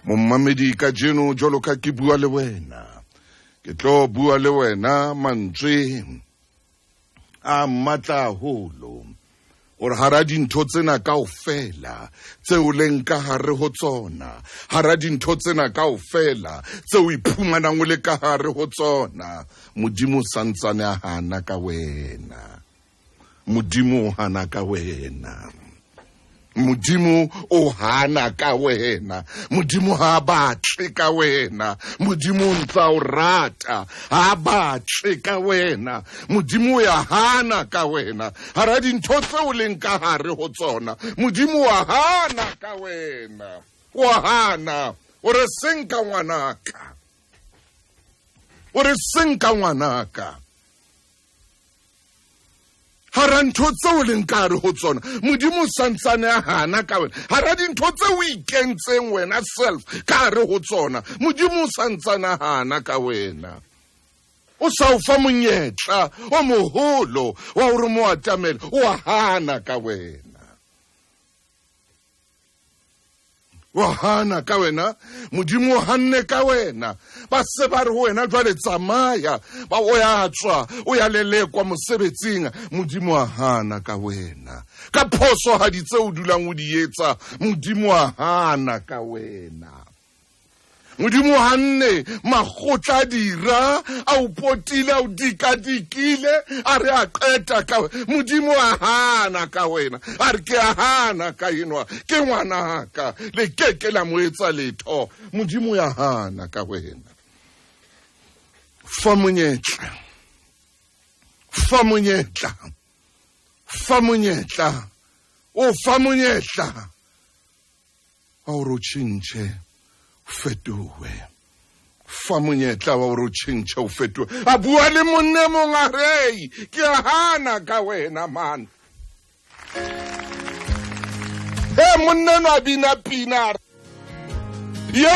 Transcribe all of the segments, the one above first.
Mommamedi, kajeno jwalo ka ke bua le wena, ke tlo bua le wena mantswe a matla haholo, gore hara dintho tsena kaofela tse o leng ka hare ho tsona, hara dintho tsena kaofela tse o iphumanang o le ka hare ho tsona, Modimo o santsane a hana ka wena. Modimo o hana ka wena. Modimo o hana ka wena. Modimo ha a batle ka wena. Modimo o ntsa o rata, ha a batle ka wena. Modimo o ya hana ka wena. Hara dintho tse o leng ka hare ho tsona, Modimo wa hana ka wena. Wa hana. O re seng ka ngwanaka. O re seng ka ngwanaka. Hara ntho tseo leng ka hare ho tsona, Modimo o santsane a hana ka wena. Hara dintho tse o ikentseng wena self ka hare ho tsona, Modimo o santsane a hana ka wena. O sa o fa monyetla o moholo wa hore mo atamele, o a hana ka wena. Wa hana ka wena. Modimo o hanne ka wena. Ba se ba re ho wena jwale tsamaya, ba o ya tswa, o ya lelekwa mosebetsing. Modimo a hana ka wena. Ka phosohadi tse o dulang o di etsa, Modimo a hana ka wena. Modimo hanne makgotla dira a o potile, a o dikadikile, a re a qeta ka wena. Modimo a hana ka wena, a re ke a hana ka enwa, ke ngwanaka, le keke la mo etsa letho. Modimo ya hana ka wena. Fa monyetla, fa monyetla, fa monyetla, o fa monyetla wa gore o tšhentšhe, o fetohe. Fa monyetla wa gore o tšhentšhe, o fetohe. A bua le monne mongwe a re, ke a hana ka wena man. E monne no a bina pina. Ye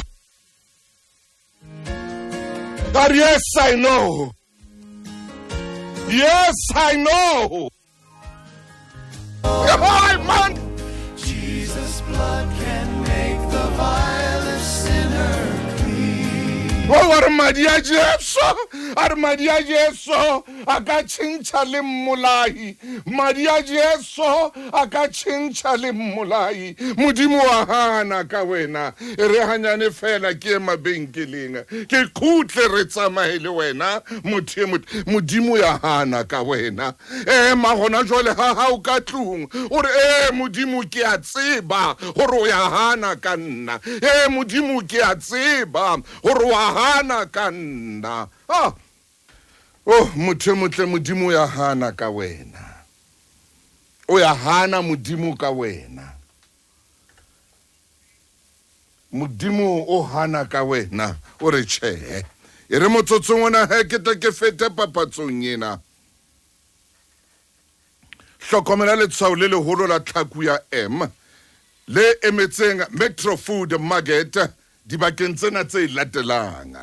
a re, yes I know. Yes I know. Hi, man. Jesus' blood can make the vilest sinner clean. O wa re madi a Jesu, a re madi a Jesu a ka tšhentšha le mmolai. Madi a Jesu a ka tšhentšha le mmolai. Modimo wa hana ka wena. E re hanyane fela ke ye mabenkeleng, ke khutle re tsamaye le wena motho e motho. Modimo ya hana ka wena. Ema gona jwale ha hao ka tlung, o re, ee Modimo ke a tseba gore o ya hana ka nna. Ee Modimo ke a tseba gore wa hana ka nna. Ah, oh motho e motle, Modimo o ya hana ka wena. O ya hana Modimo ka wena. Modimo o hana ka wena, o re tjhe. E re motsotsong ona he ke tle ke fete papatsong ena. Hlokomela letshwao le leholo la tlhaku ya M le emetseng Metro Food Market dibakeng tsena tse latelang: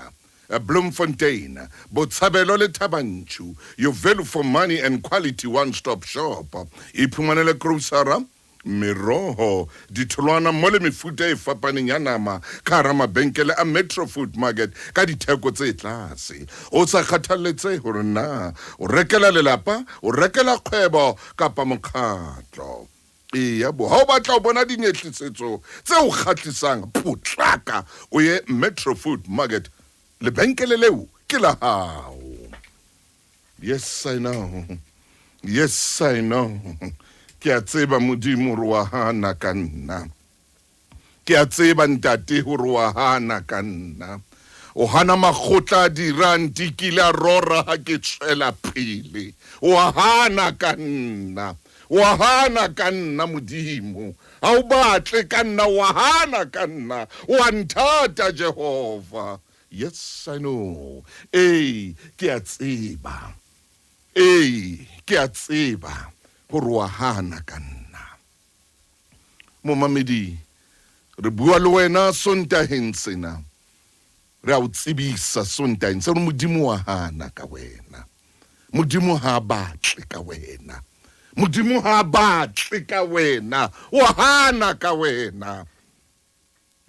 Bloemfontein, Botshabelo le Thaba Nchu. Your value for money and quality one-stop shop. Iphumanele grocery, meroho, ditholwana mo le mefuta e fapaneng ya nama ka hara mabenkele a Metro Food Market ka ditheko tse tlase. O sa kgathalletse hore na o rekela lelapa, o rekela kgwebo kapa mokgatlo. Eya bo, ha o batla ho bona dinyehlisetso tse o kgahlisang, potlaka o ye Metro Food Market. Lebenkele leo ke la hao. Yes, I know. Yes, I know. Ke a tseba Modimo gore wa hana ka nna. Ke a tseba ntate gore wa hana ka nna. O hana makgotla a dira ntikile a rora ha ke tswela pele. O a hana ka nna. O a hana ka nna Modimo. Ha o batle ka nna, o a hana ka nna. O a nthata Jehova. Yes, I know. Ee, ke a tseba. Ee, ke a tseba gore wa hana ka nna. Momamedi, re bua le wena Sontaheng sena. Re a o tsebisa Sontaheng se gore Modimo wa hana ka wena. Modimo ha a batle ka wena. Modimo ha a batle ka wena. O hana ka wena.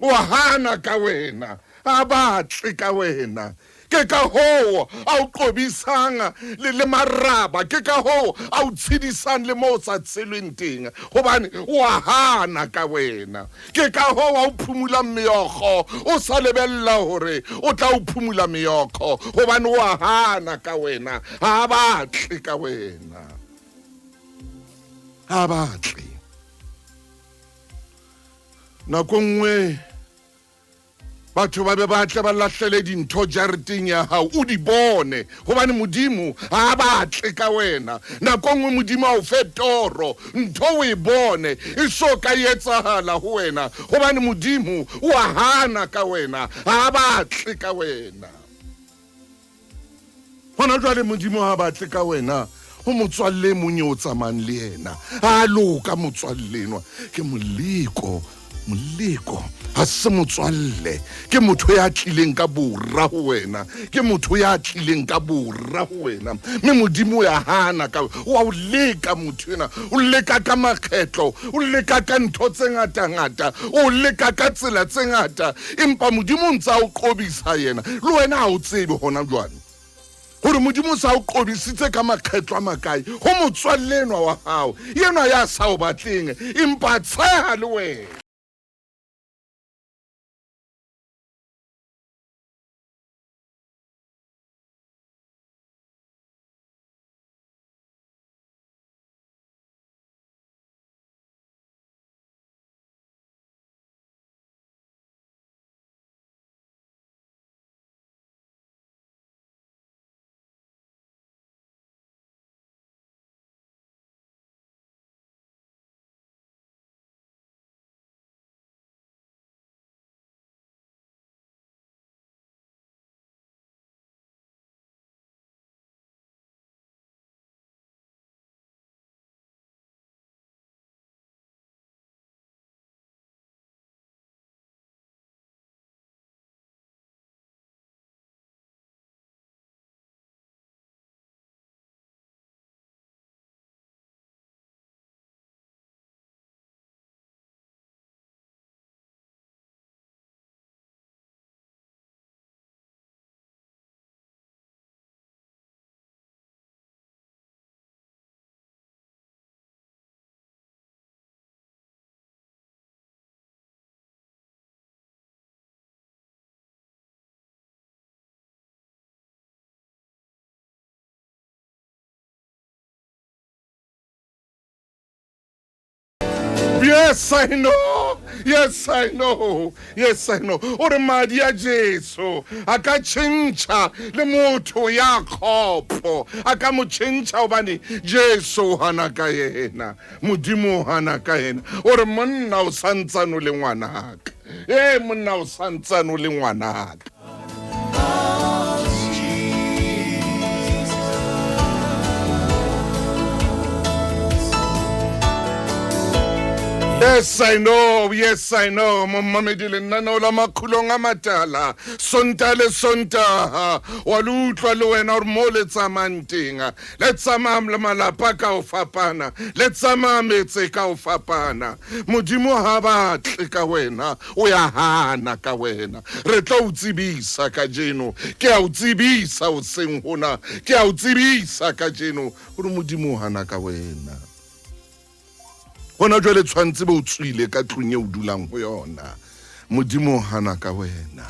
O a hana ka wena, a batle ka wena. Ke ka hoo a o qobisang le, le maraba, ke ka hoo a o tshedisang le mo o sa tshelweng teng, hobane o a hana ka wena. Ke ka hoo a o phumulang meokgo, o sa lebella hore o tla o phumula meokgo, hobane o a hana ka wena, ha a batle ka wena. Ha a batle. Nako nngwe batho ba be ba tle ba lahlele dintho jareteng ya hao o di bone gobane modimo ga a batle ka wena nako nngwe modimo a o fe toro ntho o e bone e so ka e etsagala go wena gobane modimo o a gana ka wena ga a batle ka wena Gona jwale Modimo ha batle ka wena ho motswalle e mong o tsamayang le yena. A loka motswalle enwa ke moleko, moleko ha se motswalle, ke motho ya tlileng ka bora ho wena, ke motho ya tlileng ka bora ho wena. Mme Modimo ya hana ka wa o leka motho ena, o leka ka makgetlo, o leka ka ntho tse ngata ngata, o leka ka tsela tse ngata, Empa Modimo o ntse a o qobisa yena, le wena ha o tsebe hona jwale gore Modimo o sa o qobisitse ka makgetlo a makae go motswalle enwa wa gago, enwa ya sa o batleng, empa a tsheha le wena. Yes, I know. Yes, I know. Yes, I know. O re madi a Jesu a ka tšhentšha le motho ya kgopo. A ka mo tšhentšha gobane Jesu o gana ka yena. Modimo o gana ka yena. O re monna o santsane o le ngwanaka. Ee, monna o santsane o le ngwanaka. Yes, I know. Yes, I know. Momamedi lenaneo la makhulong a matala. Sonta le Sontaha. Wa le utlwa le wena gore mo le tsamayang teng. Le tsamaya le malapa ka ho fapana. Le tsamaya metse ka ho fapana. Modimo ha batle ka wena. O ya hana ka wena. Re tlo o tsebisa kajeno. Ke a o tsebisa hoseng hona. Ke a o tsebisa kajeno gore Modimo o hana ka wena. Hona jwale tshwantse be o tswile ka tlung e o dulang ho yona. Modimo o hana ka wena.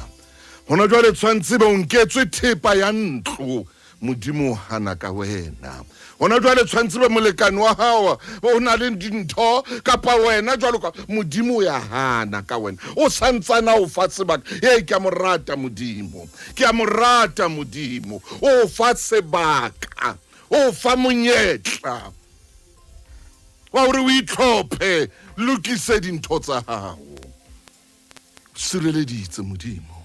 Hona jwale tshwantse be o nketswe thepa ya ntlo. Modimo o hana ka wena. Hona jwale tshwantse be molekane wa hao o na le dintho kapa wena jwalo ka Modimo o ya hana ka wena. O santsana o fa sebaka. Ee, ke a mo rata Modimo. Ke a mo rata Modimo. O fa sebaka. O fa monyetla wa hore o itlhophe, lokise dintho tsa hao. Sireleditse Modimo.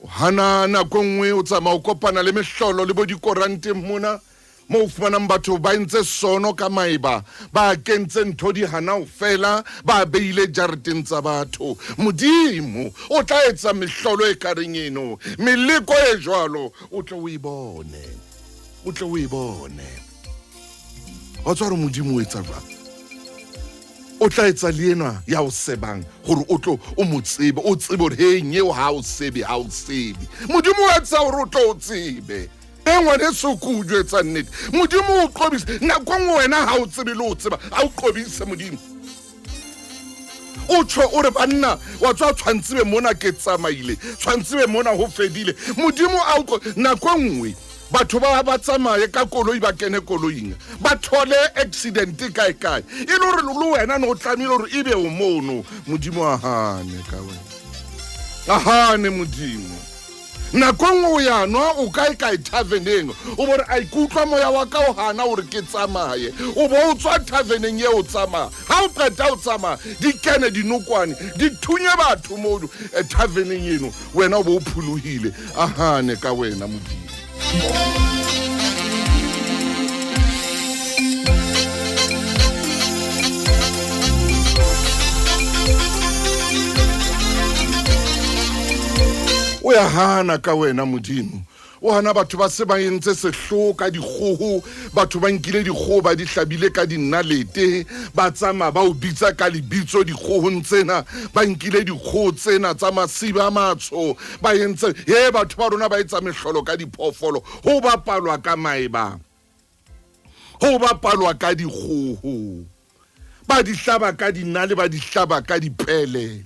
O hana nako nngwe o tsamaya o kopana le mehlolo le bo dikoranteng mona mo o fumanang batho ba entse sono ka maeba ba kentse ntho di hana ho fela ba beile jareteng tsa batho modimo o tla etsa mehlolo e kareng eno meleko e jwalo o tle o e bone o tle o e bone wa tswa gore modimo o etsa jwang. O tla etsa le enwa ya o sebang gore o tlo o mo tsebe, o tsebe gore he nyeo ha o sebe, ha o sebe. Modimo o etsa gore o tlo o tsebe. E ngwaneso ke o jwetsa nnete, Modimo o qobise. Nako nngwe wena ha o tsebe le o tseba, a o qobise Modimo. O tjho o re banna wa tswa tshwantsebe mona ke tsamaile, tshwantsebe mona ho fedile. Modimo a o nako nngwe batho ba ba tsamaye ka koloi ba kene koloing ba thole accident kae kae e le gore le wena ne o tlamehile gore ebe o mono. Modimo a hane ka wena, a hane Modimo. Nako nngwe o ya nwa o kae kae taverneng, o bore a ikutlwa moya wa ka o hana gore ke tsamaye, o bo o tswa taverneng ye o tsamaya. Ha o qeta o tsamaya, di kene dinokwane di thunye batho mono taverneng eno, wena o bo o pholohile. A hane ka wena Modimo. O ya hana ka wena Modimo. O hana batho ba se ba entse sehloho ka dikgoho, batho ba nkile dikgoho ba di hlabile ka dinnalete, ba tsamaya ba o bitsa ka lebitso dikgohong tsena, ba nkile dikgoho tsena tsa masiba a matsho, ba entse he batho ba rona ba etsa mehlolo ka diphoofolo, ho bapalwa ka maeba, ho bapalwa ka dikgoho, ba di hlaba ka dinale, ba di hlaba ka dipele,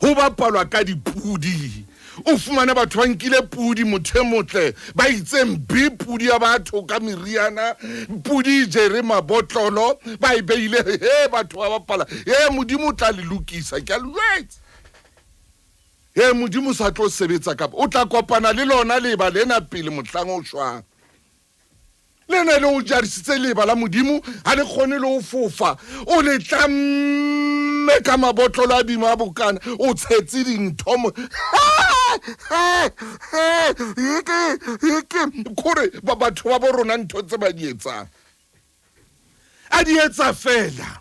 ho bapalwa ka dipudi. O fumane batho ba nkile pudi, motho e motle, ba itseng bi pudi ya batho ka meriana, pudi e jere mabotlolo, ba e beile he batho ba bapala. He Modimo o tla le lokisa, ke a le jwetsa. He Modimo sa tlo sebetsa kapa o tla kopana le lona leba lena pele mohlang o shwang. Le ne le o jarisitse leba la Modimo, ha le kgone le ho fofa, o le tlamme ka mabotlolo a bima a bokana, o tshetse dintho mo. Kore batho ba bo rona ntho tse ba di etsang, a di etsa fela.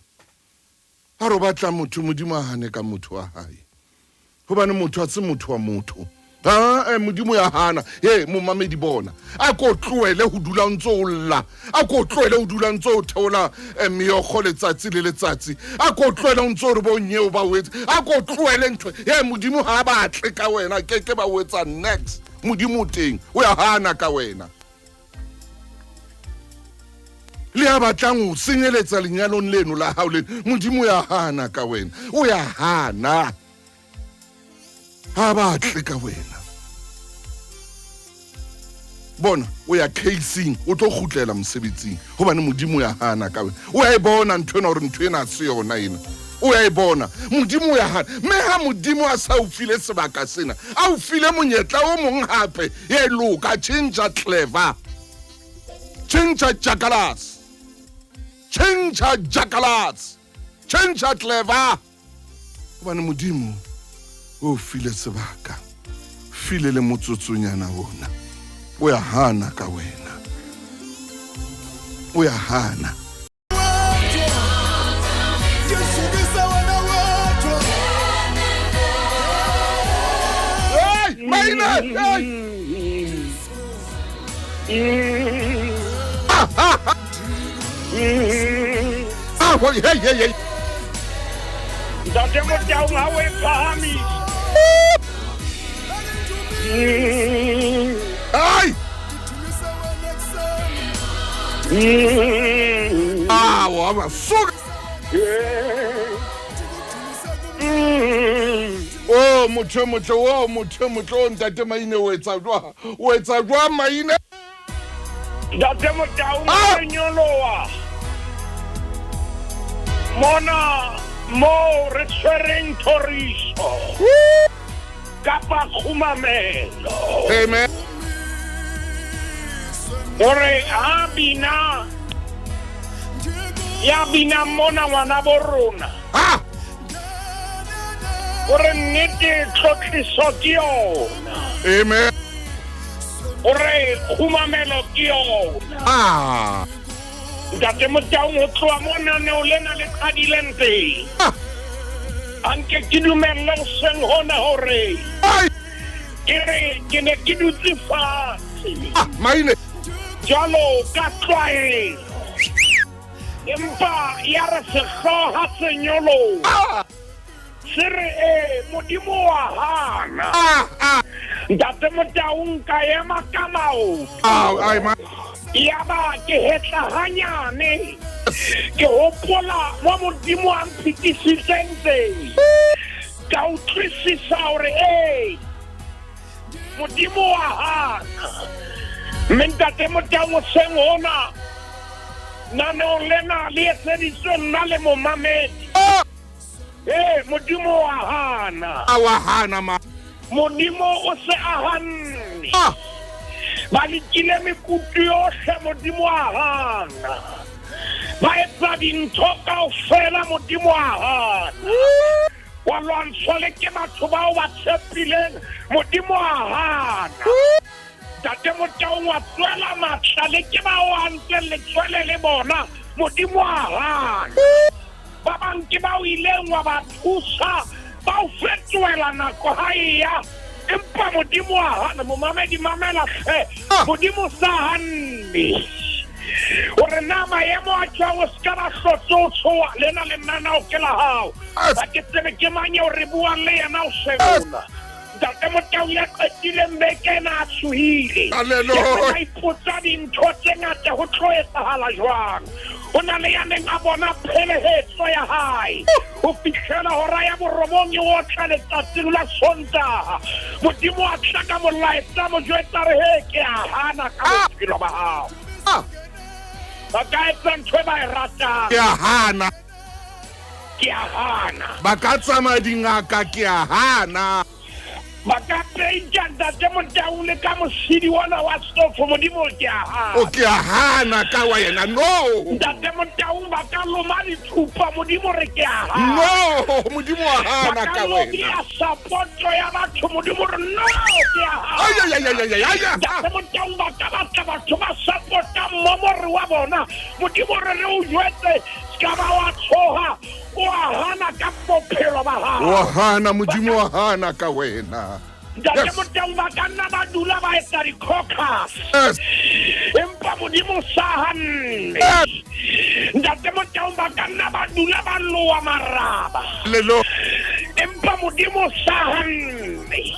A re o batla motho, Modimo a hane ka motho wa hae, hobane motho a se motho wa motho. Ha Modimo ya hana. He momamedi bona, a ko tlohele ho dula o ntse o lla, a ko tlohele ho dula ntse o theola meokgo letsatsi le letsatsi, a ko tlohele o ntse o re bo nyeo ba o etsa, a ko tlohele ntho. He Modimo ha batle ka wena, ke ke ba o etsa next. Modimo o teng, o ya hana ka wena. Le ya batlang ho senyeletsa lenyalong leno la hao le Modimo ya hana ka wena, o ya hana, ha batle ka wena. Bona o ya casing, o tlo kgutlela mosebetsing hobane Modimo ya hana ka wena. O ya e bona ntho ena hore ntho ena se yona ena, o ya e bona Modimo ya hana. Mme ha Modimo a sa o file sebaka sena, a o file monyetla o mong hape, ye loka, tjhentjha clever, tjhentjha jackalas, tjhentjha jackalas, tjhentjha clever, hobane Modimo o file sebaka, file le motsotsonyana ona, o ya hana ka wena, o ya hana. Hey, maina, hey. Ah, ah, ah. Ah, hey, hey, hey. Ntate Motaung ha o e phahamisa. Ai! Ah, wa suka. Oh, motho e motle, oh, motho e motle, oh, ntate Maine o etsa jwang? O etsa jwang Maine? Ntate Motaung ah! re nyoloha mona moo re tshwereng thoriso kapa kgumamelo. Amen. Hore ha bina ya bina mona ngwana bo rona. Ah! Hore nnete tlotliso ke yona. Amen. Hore kgumamelo ke yona. Ah! Ntate Motaung ho tloha mo naneo lena le qadileng teng. Ah! A nke ke dumelle hoseng hona hore Ai! ke re ke ne ke dutse fatshe Ah, maine. jwalo ka tlwaelo. Empa ya re sehloha se nyoloha. Se re, E, Modimo o a hana. Ntate Motau nka ema ka maoto. Yaba ke hetla hanyane. Ke hopola mo Modimo a mphetisitseng teng. Ka utlwisisa hore ee, Modimo wa hana. Mme Ntate Motau hoseng hona, naneong lena le etseditswe nna le momamedi. Ee, Modimo wa hana. A wa hana ma. Modimo o se a hanne. Ah. Ba lekile mekutu yohle, Modimo a hana. Ba etsa dintho kaofela, Modimo a hana. Wa lwantshwa le ke batho bao ba tshepileng, Modimo a hana. Ntate Motaung wa tswela matla le ke bao a ntseng letswele le bona, Modimo a hana. Ba bang ke bao ileng wa ba thusa, ba o fetohela nako ha e ya, empa Modimo a hana. Momamedi mamela hle, ah. Modimo sa hanne. Hore na maemo a tjang o se ka ba hlotse o tshoha, lena lenaneo ke la hao. Ba ke tsebe ke mang eo re buang le yena o sengona. Ntate Motau ya qetileng beke ena a tshohile. Hallelujah. A ipotsa dintho tse ngata ho tlo etsahala jwang. Ho na le ya neng a bona phelehetso ya hae ho fihlela hora ya borobong e otla letsatsing la Sontaha. Modimo a tla ka molaetsa mo jwetsa re he ke a hana ka ah. bophelo ba hao. Ah. Ba ka etsa ntho e ba e ratang. Ke a hana. Ke a hana. Ba ka tsamaya dingaka, ke a hana. Ba ka peinta Ntate Motau le ka mosidi ona wa stofo, Modimo ke a hana. O ke a hana ka wa yena, no. Ntate Motau ba ka loma dithupa, Modimo re ke a hana. No, Modimo wa hana ka wena. Ba ka lobia sapoto ya batho, Modimo re no, ke a hana. Ay, ay, ay, ay, ay, ay, ay. Ntate Motau ba ka batla batho ba sapota mmomore wa bona, Modimo re re o jwetse Ka ba wa tshoha, o a hana ka bophelo ba hao. Wa hana, Modimo wa hana ka wena. Ntate Yes. Motau ba ka nna ba dula ba etsa di-caucus. Yes. Empa Modimo o sa hanne. Yes. Ntate Motau ba ka nna ba dula ba loa maraba. Hallelujah. Empa Modimo o sa hanne.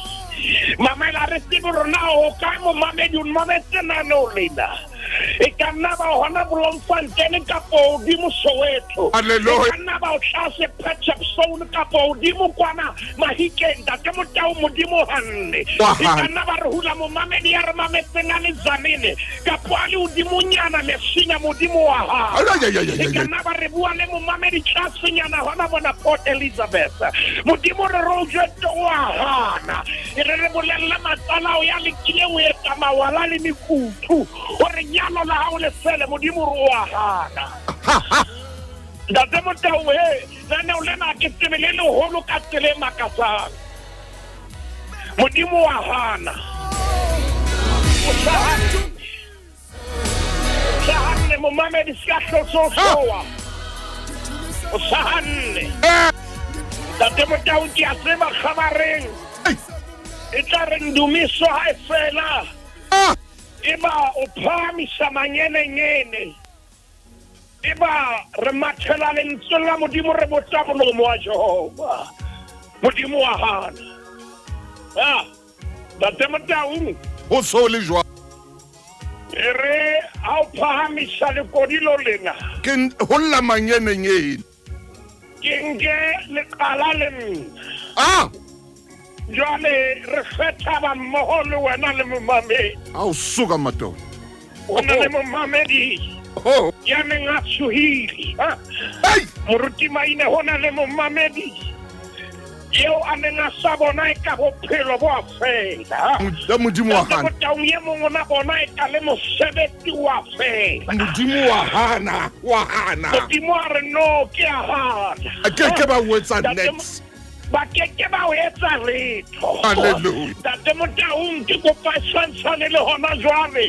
Mamela re tsebe hore na o kae momamedi o mametse naneo lena. E ka nna ba hona Bloemfontein kapo hodimo Soweto. Hallelujah. E ka nna ba o tlase Phetchepsone kapo hodimo kwana Mahikeng. Ntate Motau Modimo hanne. E ka nna ba re hula momamedi ya re mametseng a le Tzaneen kapo a le hodimonyana Messina Modimo wa hao. E ka nna ba re bua le momamedi tlasenyana hona mona Port Elizabeth. Modimo re re o jwetse o a hana. E re re bolelle matsalao ya lekileng ho etsa mawala le mekutu. Thu, gore nyalo la gago le fele, Modimo re o a gana. Ntate Motau, he, lenaneo lena ke tsebe le leholo ka tsela e makatsang. Modimo wa gana. O sa hanne. Sa hanne, momamedi se ka hlotsohloa. O sa hanne. Ntate Motau, ke a tseba kgabareng. E tla re ndumiso ha e fela. Ah! Eba o phahamisa mangenengene. Eba re mathela lentsweng la Modimo re botsa molomo wa Jehova. Modimo wa hana. Ah, Ntate Motaung. Ho so le jwang? E re ha o phahamisa lekodilo lena. Ke ho lla mangenengene. Ke nke leqala le nna. Ah! Jwale re fe thaba mmoho le wena le momamedi. A o suka madoda. O na le momamedi Oh. ya neng a tshohile. Ha? Hey! Moruti Maine ho na le momamedi eo a neng a sa bona e ka bophelo bo a fela. Ha? Mod- Modimo wa Ntate hana. Motaung e mong o na bona e ka le mosebetsi wa fela. Modimo wa hana, wa hana. Modimo a re no ke a hana. A ke ke ba o etsa Ntate Mo- next. ba ke ke ba o etsa letho. Hallelujah. Ntate Motaung ke kopa e tshwantshane le hona jwale.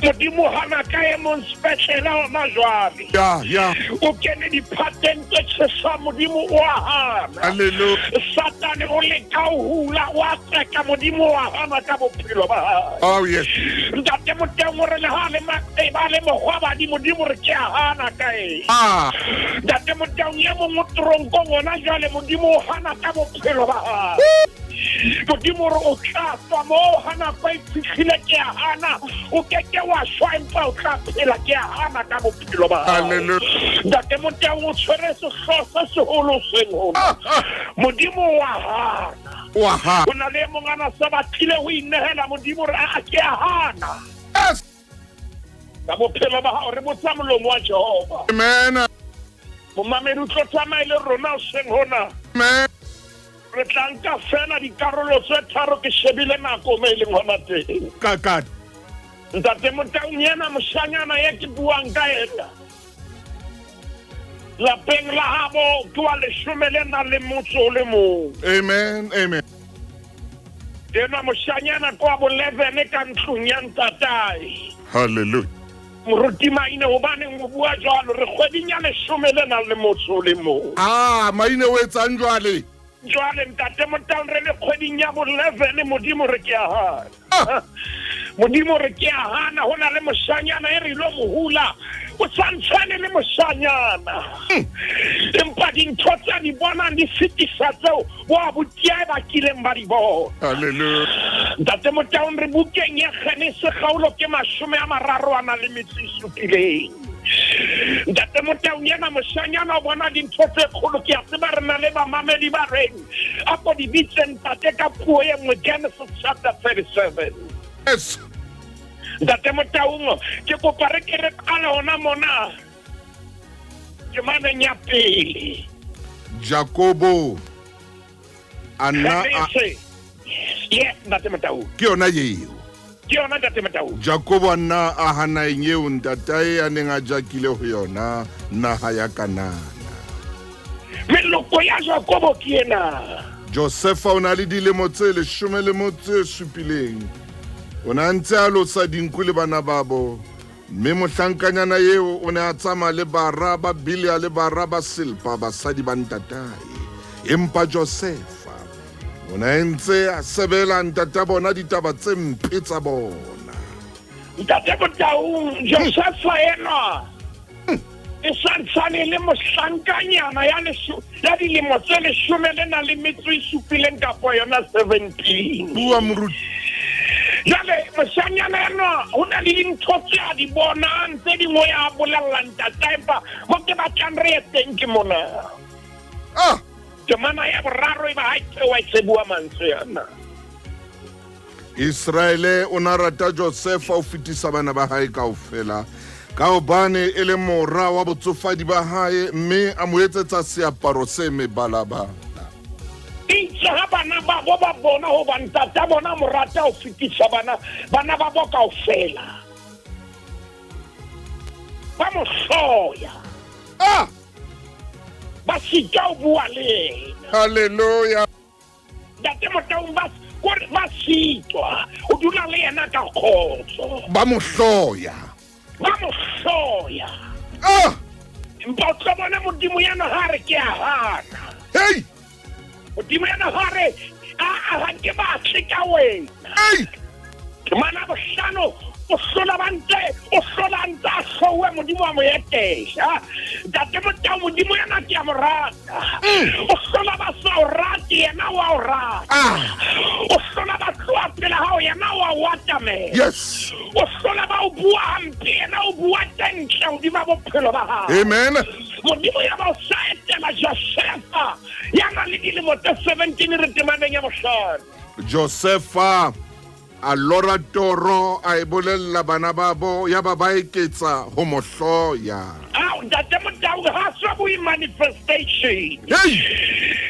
Modimo hana ka e mong sepetlele hona jwale. Ya, ya. O kene diphateng tse tjhesang, Modimo o a hana. Hallelujah. Satane o leka ho hula, o a tseka, Modimo o a hana ka bophelo ba hae. Oh, yes. Ntate Moteng o re le ha le maqeba le mohwabadi, Modimo re ke a hana ka eng. Ah. Ntate Moteng e mong o toronkong hona jwale, Modimo o hana ka bophelo ba hae. Modimo re o tla tswa moo ha nako e fihlile, ke a hana. O ke ke wa shwa empa o tla phela, ke a hana ka bophelo ba hao. Hallelujah. Ntate Moteng o tshwere sehloho se seholo seng hona. Ah, ah. Modimo wa hana. Wa hana. O na le e mong a na sa batlile ho inehela, Modimo re a ke a hana. Yes. Ka bophelo ba hao re botsa molomo wa Jehova. Amen. Momamedi o tlo tsamaye le rona hoseng hona. Amen. Re tla nka fela dikarolo tse tharo, ke shebile nako mo e leng hona teng. Ka ka. Ntate Motaung yena moshanyana ye ke buang ka ena. Lapeng la habo ke wa leshome le nang le motso o le mong. Amen. Amen. Enwa moshanyana ke wa bo-11 ka ntlong ya ntatae. Hallelujah. Moruti Maine, hobaneng o bua jwalo? Re kgweding ya leshome le nang le motso o le mong. Ah, Maine o etsang jwale? Jwale Ntate Motaung re le kgweding ya bo-11, Modimo re ke a hana. Modimo re ke a hana, ho na le moshanyana e re ilo mo hula, o santshane le moshanyana. Empa dintho tse a di bonang di fetisa tseo bo abuti a ba kileng ba di bona. Hallelujah. Ntate Motaung re bukeng ya Genese kgaolo ke 30 a nang le metso e supileng. Ntate Motaung yena moshanyana o bona dintho tse kgolo, ke a tseba re na le bamamedi ba reng a ko di bitse ntate ka puo e nngwe, Genesis chapter 37. Yes. Ntate Motaung ke kopa re ke re qale hona mona temaneng ya pele. Jakobo a nna a Yes, Ntate Motaung. Ke yona eo. Ke yona Ntate Motaung. Jakobo a nna a hanaeng eo ntatae a neng a jakile ho yona naha ya Kanana. Meloko ya Jakobo ke ena. Josefa o na le dilemo tse 17. O ne a ntse a losa dinku le bana babo, mme mohlankanyana eo o ne a tsamaya le bara ba Bilha le bara ba Silpa, basadi ba ntatae. Empa Josefa o ne a ntse a sebela ntata bona ditaba tse mpe tsa bona. Ntate Motaung, Josefa enwa e santsane le mohlankanyana ya dilemo tse 17 kapa yona 17. Bua moruti. Jwale moshanyana enwa ho na le dintho tse a di bonang tse dingwe a bolella ntatae, empa mo ke batlang re ye teng ke mona. Ah! Temana ya boraro e ba ha e theoha e se bua mantswe ana. Israele o na rata Josefa o fetisa bana ba hae kaofela, ka hobane e le mora wa botsofadi ba hae, mme a mo etsetsa seaparo se mebalabala. Itse ha bana ba bo ba bona hoba ntata bona mo rata ho fetisa bana ba bo kaofela, ba mo hloya. Ah! Ba sita ho bua le yena. Hallelujah. Ntate Motaung ba kore ba sitwa o dula le yena ka kgotso. Ba mo hloya. Ba mo hloya. Ah! Empa o tlo bona Modimo yena ha re ke a hana. Hey! Modimo yena ha re a ha ke batle ka wena. Hey! Ke mana bohlano o hlola ba ntse, o hlola ntse a hlowe Modimo wa mo etela. Ntate Motaung Modimo yena ke a mo rata. O hlola ba sa o rate, yena wa o rata. O hlola ba tloha pele hao, yena wa o atamela. Yes. O hlola ba o bua hampe, yena o bua tse ntle hodima bophelo ba hao. Amen. Modimo ya ba o sa etela Josefa ya nang le dilemo tse 17 re temaneng ya bohlano. Josefa a lora toro a e bolella bana babo, ya ba ba eketsa ho mo hloya. Ao, Ntate Motaung, ha se bue manifestation. Hey!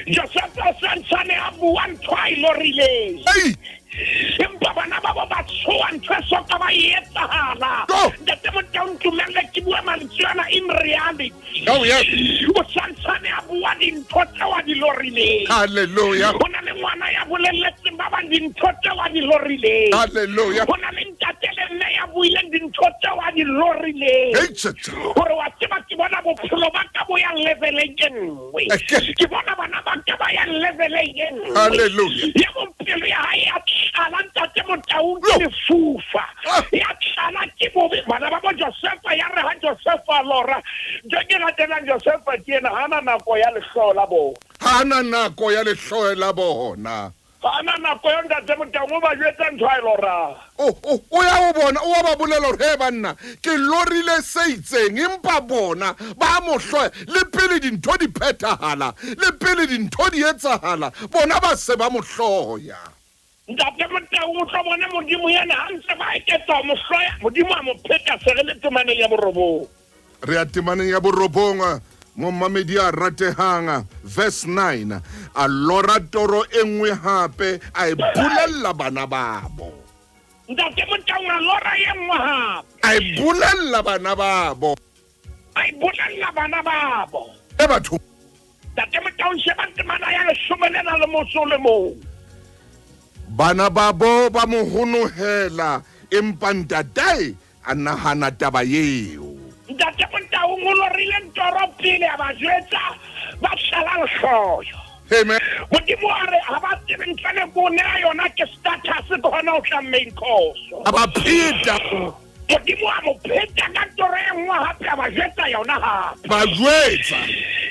Josefa o santsane a bua ntho a e lorileng. Hey! Empa bana ba bo ba tshoha ntho e soka ba e etsahala. Go! Ntate Motaung, ntumelle ke bue mantswe ana in reality. Oh, yes. O santsane a bua dintho tseo a di lorileng. Hallelujah. Ho na le ngwana ya bolelletseng ba bang dintho tseo a di lorileng. Hallelujah. Ho na le ntate le mme ya buileng dintho tseo a di lorileng. Hei, tja, tja. Gore wa tseba ke bona bophelo ba ka bo yang leveleng e nngwe. Eke. Ke bona bana ba ka ba yang leveleng e nngwe. Hallelujah. Ya bophelo ya hae ya tlala ntate Motaung ke Yo. lefufa. Ah. Ya tlala ke bobe. Bana ba bo Josefa ya re ha Josefa a lora. Ntho e ke ratelang Josefa ke ena, ha ana nako ya lehloho la bona. Ha ana nako ya lehloho la bona. Ha ana nako ya ntate Motaung, o ba jwetsa ntho a e lorang. O ya ho bona, o wa ba bolela hore, he banna, ke lorile se itseng, empa bona ba mo hloya. Le pele dintho di phethahala, le pele dintho di etsahala, bona ba se ba mo hloya. Ntate Motaung, o tlo bona Modimo yena ha ntse ba eketsa ho mo hloya, Modimo a mo pheta se re le temaneng ya borobong. Re ya temaneng ya borobong, momamedi a ratehang, verse 9, a lora toro e nngwe hape, a e bolella bana babo. Ntate Motaung a lora e nngwe hape. A e bolella bana babo. A e bolella bana babo. E batho. Ntate Motaung, sheba temana ya leshome le na le motso o le mong. Bana babo ba mo honohela, empa ntatae a nahana taba eo. Ntate Motaung o lorile ntoro pele a ba jwetsa, ba tlala lehloyo. Amen. Modimo a re ha ba tsebe ntle le ko nea yona ke status, ke hona ho tla main course. A ba pheta. Modimo a mo pheta ka toro e nngwe hape, a ba jwetsa yona hape. Ba jwetsa.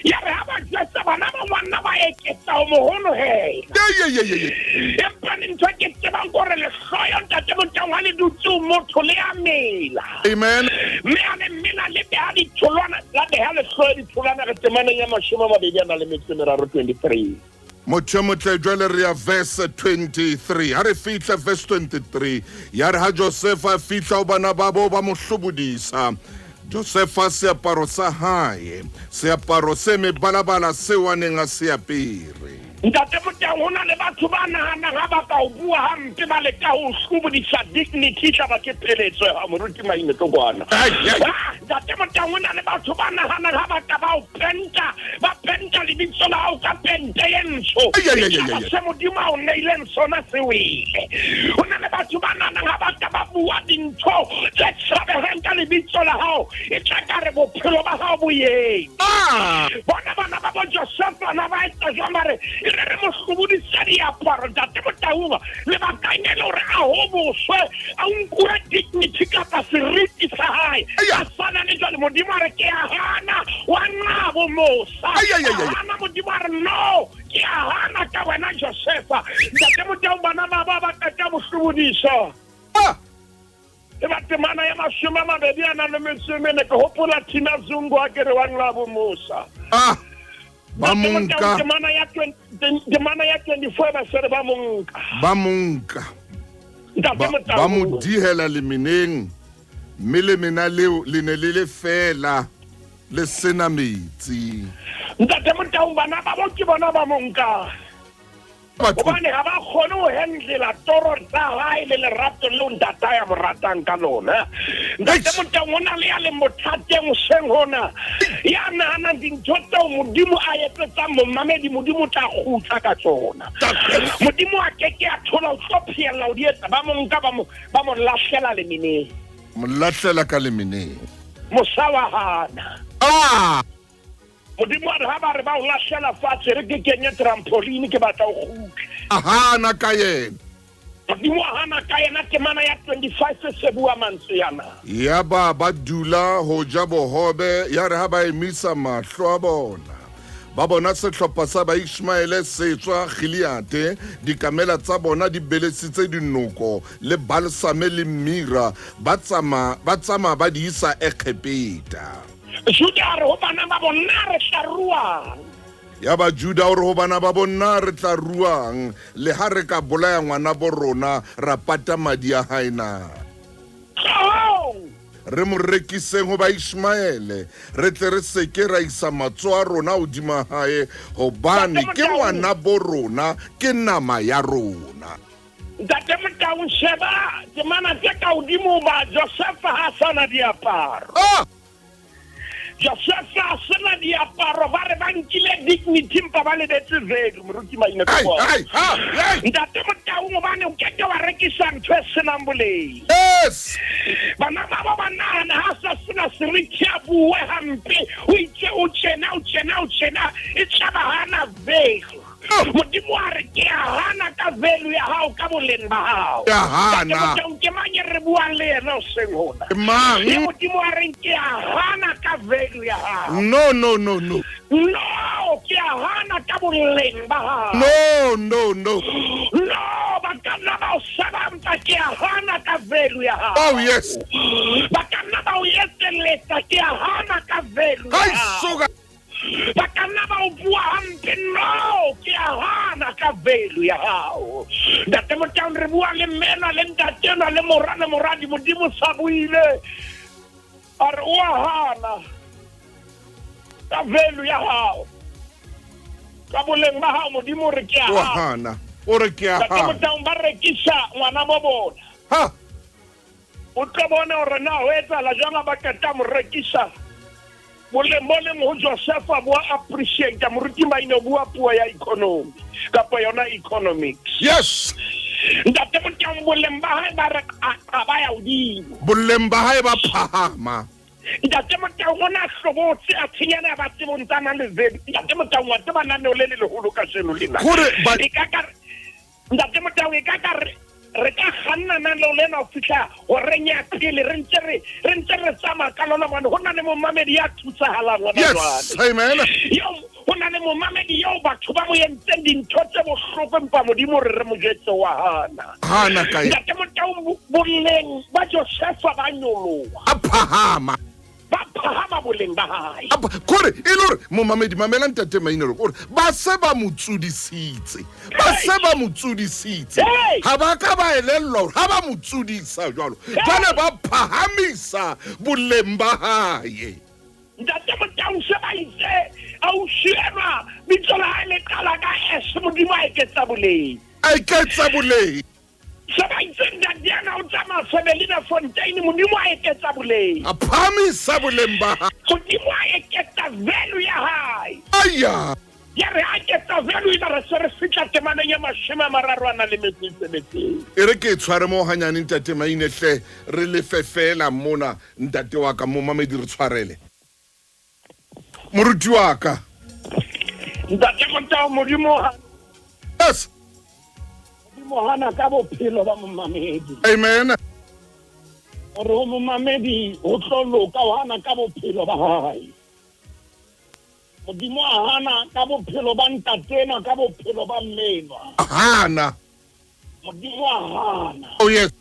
Ya re ha ba jwetsa, bana ba ngwanna ba eketsa ho mo honohela. Ye, ye, ye, ye, ye. Empa ntho e ke tsebang ke hore lehloyo ntate Motaung ha le dutse ho motho le a mela. Amen. Mme a le mela le beha ditholwana, la beha lehloyo ditholwana re temaneng ya mashome a mabedi a nang le metso e meraro, 23. Motho e motle, jwale re ya verse 23. Ha re fihla verse 23, ya re ha Josefa a fihla ho bana babo ba mo hlobodisa. Josefa seaparo sa hae, seaparo se mebalabala seo a neng a se apere. Ntate Motaung, ho na le batho ba nahanang ha ba ka o bua hampe, ba leka ho hlobodisa dignity, tla ba ke pheletso ya moruti Maine tlo kwana. Ai, ai. Ntate Motaung, ho na le batho ba nahanang ha ba ka ba o penta, ba penta lebitso la hao ka pente e ntsho. Ai, ai, ai, ai, ai. Se Modimo a o neileng sona se wele. Ho na le batho ba nahanang ha ba ka ba bua dintho tse tshabehang ka lebitso la hao, e tla ka re bophelo ba hao bo eme. Bona bana ba bo Josefa na ba etsa jwang, ba re, e re re mo hlobodisa diaparo, ntate Motaung, lebakang e le hore a hoboswe, a nkuwe dignity kapa seriti sa hae. Eya. A swana le jwale, Modimo a re, ke a hana, wa nna bo mosa. Ai, ai, ai, ai. A hana, Modimo a re, no, ke a hana ka wena Josefa. Ntate Motaung, bana ba ba ba qeta mo hlobodisa. E ba temana ya mashome a mabedi a nang le metso e mene, ke hopola Tina Zungu a ke re wa nna bo mosa. Ba Ntate mo Motaung, nka. temana ya 24 ba se re ba mo nka. Ba mo nka. Ntate Ba mo Motaung. dihela lemeneng, mme lemena leo le ne le le feela, le sena metsi. Ntate Motaung, bana ba bo ke bona ba mo nka. Batho. Hobane ha ba kgone ho handlela toro tsa hae le lerato leo ntatae a mo ratang ka lona. Ntate Eish. Motaung, ho na le ya leng bothateng hoseng hona, ya nahanang dintho tseo Modimo a etsetsang momamedi, Modimo o tla kgutla ka tsona. Ntate. Modimo a keke a thola, o tlo phehella ho di etsa. Ba mo nka, ba mo lahlela lemeneng. Mo lahlela ka lemeneng. Mosa wa hana. Modimo a re ha ba re ba o lahlela fatshe, re ke kenye trampoline, ke batla o kgutle. A hana ka yena. Modimo a hana ka yena, temana ya 25 se bua mantswe yana. Yaba ba dula ho ja bohobe, ya re ha ba emisa mahlo a bona, ba bona sehlopha sa Baishmaele se tswa Gileade, dikamela tsa bona di belesitse dinoko le balsame le mira, ba tsamaya ba di isa Egepeta. Juda a re ho bana ba bona, re tla ruang? Yaba Juda o re ho bana ba bona, re tla ruang? Le ha re ka bolaya ngwana bo rona, ra pata madi a hae na? Tlohong! Re mo rekiseng ho Baishmaele, re tle re se ke ra isa matsoho a rona hodima hae, hobane Ntate ke Motaung. ngwana bo rona, ke nama ya rona. Ntate Motaung, sheba temana tse ka hodimo ba Josefa ha a sa na diaparo. Josefa a sena diaparo, ba re ba nkile dignity empa ba lebetse value, moruti Maine. Ai, ai, ha, ai. Ntate Motaung, hobane o keke wa rekisa ntho e senang boleng. Yes. Bana ba ba nahana ha sa sena seriti a bue hampe, o itse o tjena, o tjena, o tjena, e tlaba hana value. Oh. Modimo a re ke a hana ka value ya hao, ka boleng ba hao. Ke a hana. Ntate Motaung, ke mang e re buang le yena hoseng hona? Ke mang? Le Modimo a reng ke a hana ka value ya hao. No, no, no, no. No, ke a hana ka boleng ba hao. No, no, no. No, ba ka nna ba o seba mpa ke a hana ka value ya hao. Oh, yes. Ba ka nna ba o eteletsa, ke a hana ka value ya Hai, hao. suka. Ba ka nna ba o bua hampe, no, ke a hana ka value ya hao. Ntate Motaung, re bua le mmena le ntatena le mora le moradi, Modimo sa buile a re o a hana ka value ya hao, ka boleng ba hao. Modimo re ke a O a hana. hana. O re ke a Ntate hana. Motaung, ba rekisa ngwana bo bona. Ha. O tlo bone hore na ho etsahala jwang ha ba qeta mo rekisa. Boleng bo leng ho Josefa bo a appreciate. Moruti Maine, o bua puo ya economy kapa yona economics. Yes. Ntate Motaung, boleng ba hae ba re qaqa ba ya hodimo. Boleng ba hae ba phahama. Ntate Motaung, o na hlobotse a tshenyana ba tsebong tsa nang le value. Ntate Motaung, wa tseba naneo le le leholo kajeno lena. Hore ba- E ka ka Ntate Motaung, e ka ka re re ka kganna naneo lena ho fihla horeng ya pele, re ntse re tsamaya ka lona, hobane ho na le momamedi ya thusahalang hona Yes. jwale. Amen. Eo ho na le momamedi eo batho ba mo entseng dintho tse bohloko, empa Modimo re re mo jwetse wa hana. Hana kae? Ntate Motaung, boleng ba Josefa ba nyoloha. A phahama. Ba phahama boleng ba hae. Kore e le hore momamedi, mamela ntate Maine, hore ba se ba mo tsodisitse. Ba se ba mo tsodisitse. Hey! Ha ba ka ba elellwa hore ha ba mo tsodisa jwalo, jwale ba phahamisa boleng ba hae. Ntate Motaung, se ba itse ausi enwa bitso la hae le qala ka S, Modimo a eketsa boleng. A eketsa boleng. Se ba itse ntate ena o tsamaya Sebelina Fontein, Modimo a eketsa boleng. A phahamisa boleng ba hae. Modimo a eketsa value ya hae. Aya. Ya re a eketsa value, ena re se re fihla temaneng ya 37. E re ke tshware mo hanyane ntate Maine hle, re lefe fela mona ntate wa ka, momamedi re tshwarele. Moruti wa ka. Ntate Motaung, Modimo ha Yes. Modimo hana ka bophelo ba momamedi. Amen. Hore ho momamedi ho tlo loka, o hana ka bophelo ba hae. Modimo a hana ka bophelo ba ntatena, ka bophelo ba mmenwa. Hana. Modimo a hana. Oh yes.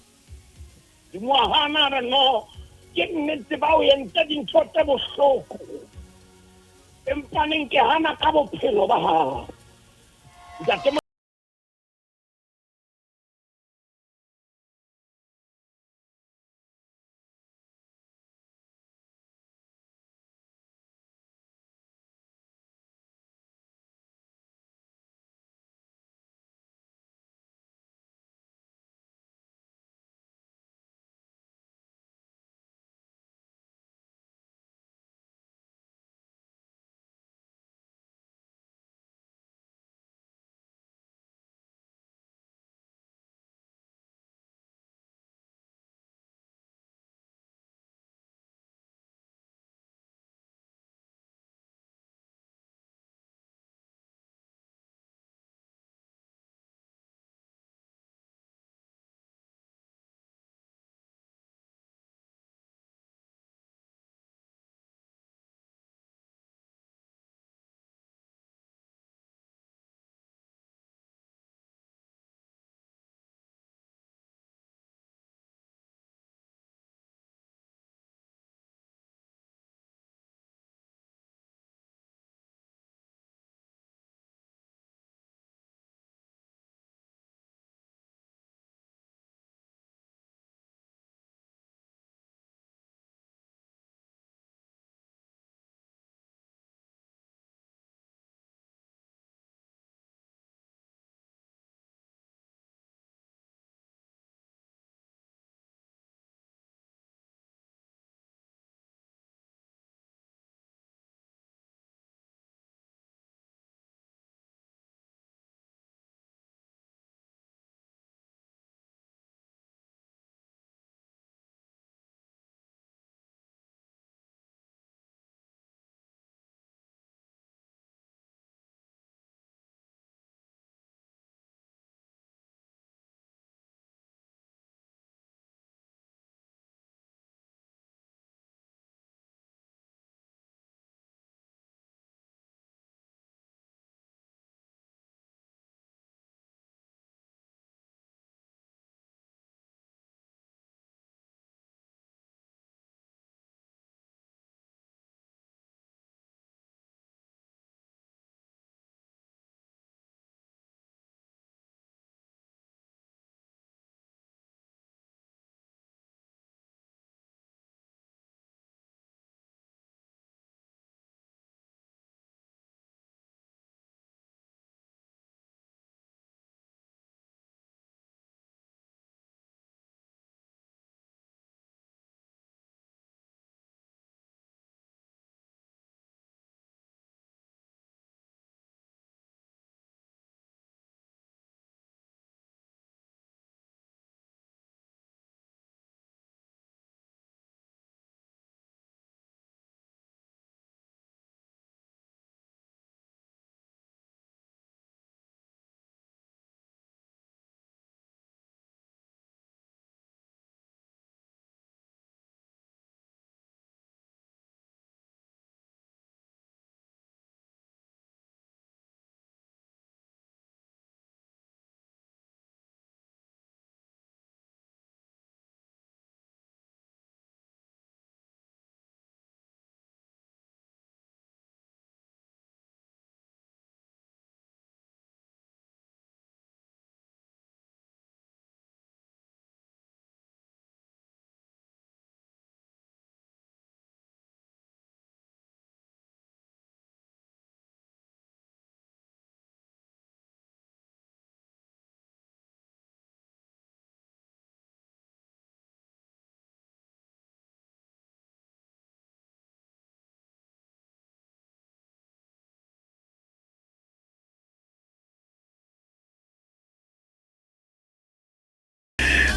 Modimo a hana re no, ke nnete ba o entse dintho tse bohloko. Empa neng ke hana ka bophelo ba hao. Ntate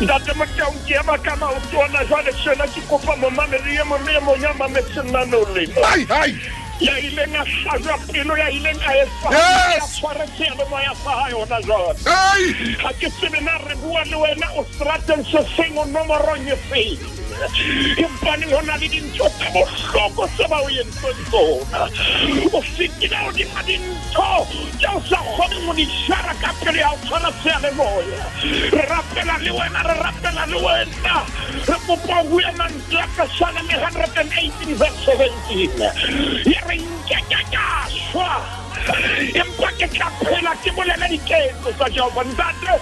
Ntate Motaung, ke ema ka maoto ana jwale tjena, ke kopa momamedi e mong le e mong ya mametseng lenaneo lena. Hai, hai. Ya ileng a hlajwa pelo, ya ileng a etsa Yes. ya tshware seyalemoya sa hae hona jwale. Hai. Ha ke tsebe na re bua le wena o serateng se seng, o nomorong e feng. Empaneng ho na le dintho tse bohloko tse ba o entseng tsona. O fetile hodima dintho tse o sa kgoneng ho di jara ka pele ya ho tshwara seyalemoya. Re rapela le wena, re rapela le wena. Re kopa o bue mantswe a Pesaleme 118 verse 17. Ya re nkeke ka shwa, empa ke tla phela ke bolele diketso tsa Jehova. Ntate,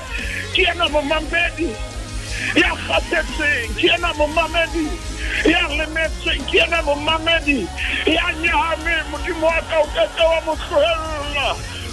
ke yena momamedi ya kgathetseng, ke yena momamedi ya lemetseng, ke yena momamedi ya nyahameng. Modimo wa ka, o ke ke wa mo tlohella.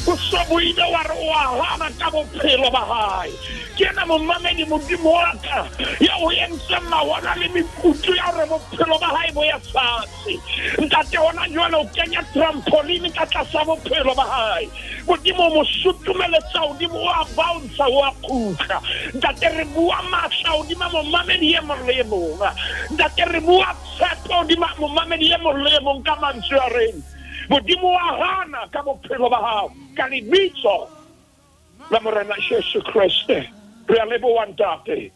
O so buile wa re o a hana ka bophelo ba hae. Ke yena momamedi Modimo wa ka ya o entseng mawana le mekutu ya hore bophelo ba hae bo ya fatshe. Ntate, hona jwale o kenya trampoline ka tlasa bophelo ba hae. Modimo o mo sutumeletsa hodimo, o a bounce, o a kgutla. Ntate, re bua matla hodima momamedi e mong le e mong. Ntate, re bua tshepo hodima momamedi e mong le e mong ka mantswe a reng Modimo wa hana ka bophelo ba hao, ka lebitso la Morena Jesu Kreste. Re a leboha, Ntate.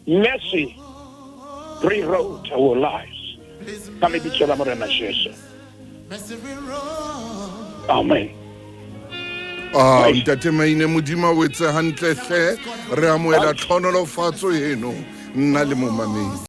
Mercy rewrote our lives, ka lebitso la Morena Jesu. Amen. Ah, ntate Maine, Modimo a o etse hantle hle. Re amohela tlhonolofatso eno, nna le momamedi.